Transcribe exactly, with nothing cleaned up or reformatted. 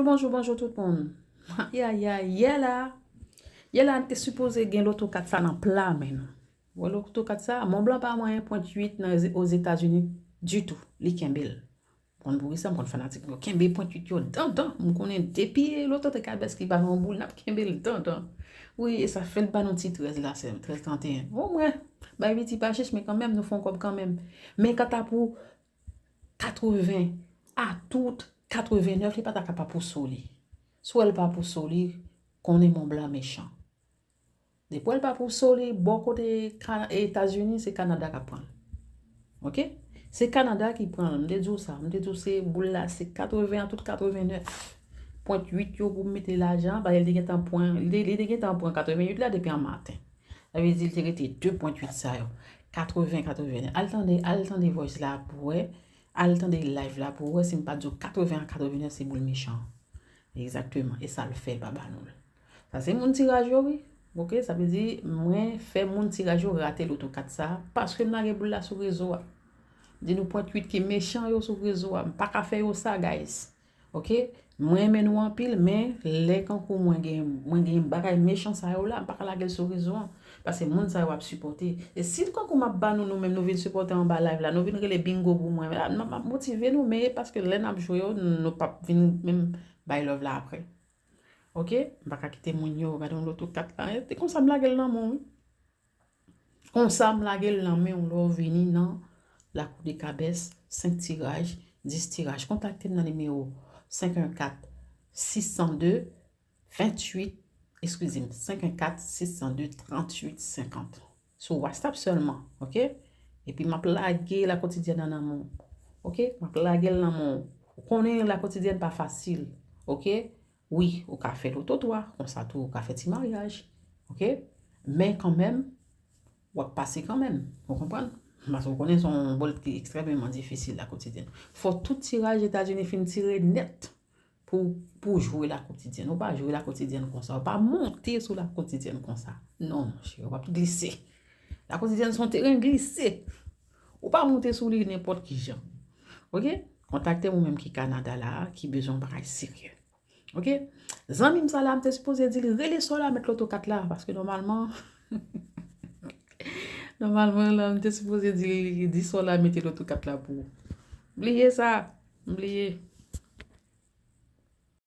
Bonjou, bonjou tout moun. Ayayay, yè la. Yè la, n te sipoze gen loto kat sa nan pla men nou. Wè loto kat sa, Mont Blanc pa mwen pwent uit nan Ozetazini ditou. Li kenbe l. Konn poukisa, m konn fanatik yo kenbe pwent uit yo dandan. M konnen depi loto te kabès ki ba nou yon boul, n ap kenbe l dandan. Wi, e sa fè l ba nou ti trèz la, sè m, trèz trant et un. Bon, mwen, bay piti pa chèch, men kanmenm, nou fè yon kòb kanmenm. Men kanta pou katreven a tout katrevennèf, li pa ta ka pa pou sou li. Si w wè l pa pou sou li, konnen Mont Blanc mechan. Depi w wè l pa pou sou li, bò kote Ka-, Etazini, se Kanada k ap pran l. Oke? Se Kanada ki pran l. M te di w sa. M te di w se boul la, se katreven a tout katrevennèf. Pwent uit yo pou mete lajan, paske li te gentan pran, li, li te gentan pran katreven uit la depi an maten. Sa vle di li te rete de pwent uit sa yo. Katreven, katreven. Al tande, al tande voice la pou wè. Al tande live la pou wè si m pa di w katreven a katreven se boul mechan. Egzakteman. E sa l fè l pa ba nou l. Sa se moun tiraj yo, wi. Oke, sa vle di mwen fè moun tiraj yo rate loto kat sa paske m lage boul la sou rezo a. M di nou pwent uit ki mechan yo sou rezo a. M pa ka fè yo sa, guys. Oke? Mwen renmen nou anpil, men lè kankou mwen gen, mwen gen bagay mechan sa yo la, m pa ka lage l sou rezo an. Paske moun sa yo ap sipòte. E si kankou m ap ba nou, nou menm nou vin sipòte anba live la, nou vin rele bingo pou mwen. La, m ap motive nou, men e paske lè n ap jwe yo, nou p ap vin menm bay love la apre. Oke? M pa ka kite moun yo, gade yon loto kat la. E te konsa m lage l nan men w, wi. Konsa, m lage l nan men w lè w vini nan Lakou de Kabès, senk tiraj, dis tiraj. Kontakte m nan nimewo senk en kat sis san de venntuit, eskize m, senk en kat sis san de tranntuit senkant. Sou WhatsApp sèlman, oke? Epi m ap lage Lakotidyèn nan nan men w, oke? M ap lage l nan men w. Ou konnen Lakotidyèn pa fasil, oke? Wi, ou ka fè loto twa, konsa tou ou ka fè ti maryaj. Oke? Men kanmenm, w ap pase kanmenm. Ou konprann? Paske ou konnen se yon bòl ki ekstrèmeman difisil Lakotidyèn. Fò tout tiraj Etazini fin tire nèt pou, pou jwe Lakotidyèn. Ou pa jwe Lakotidyèn konsa. Ou pa monte sou Lakotidyèn konsa. Non, monchè, w ap glise. Lakotidyèn se yon teren glise. Ou pa monte sou li nenpòt ki jan. Oke? Kontakte m ou menm ki Kanada la, ki bezwen yon bagay serye. Oke? Zanmi m sa la, m te sipoze di l rele sò la, met loto kat la, paske nòmalman, nòmalman la, m te sipoze di l di sò la, mete loto kat la pou ou. Bliye sa, bliye.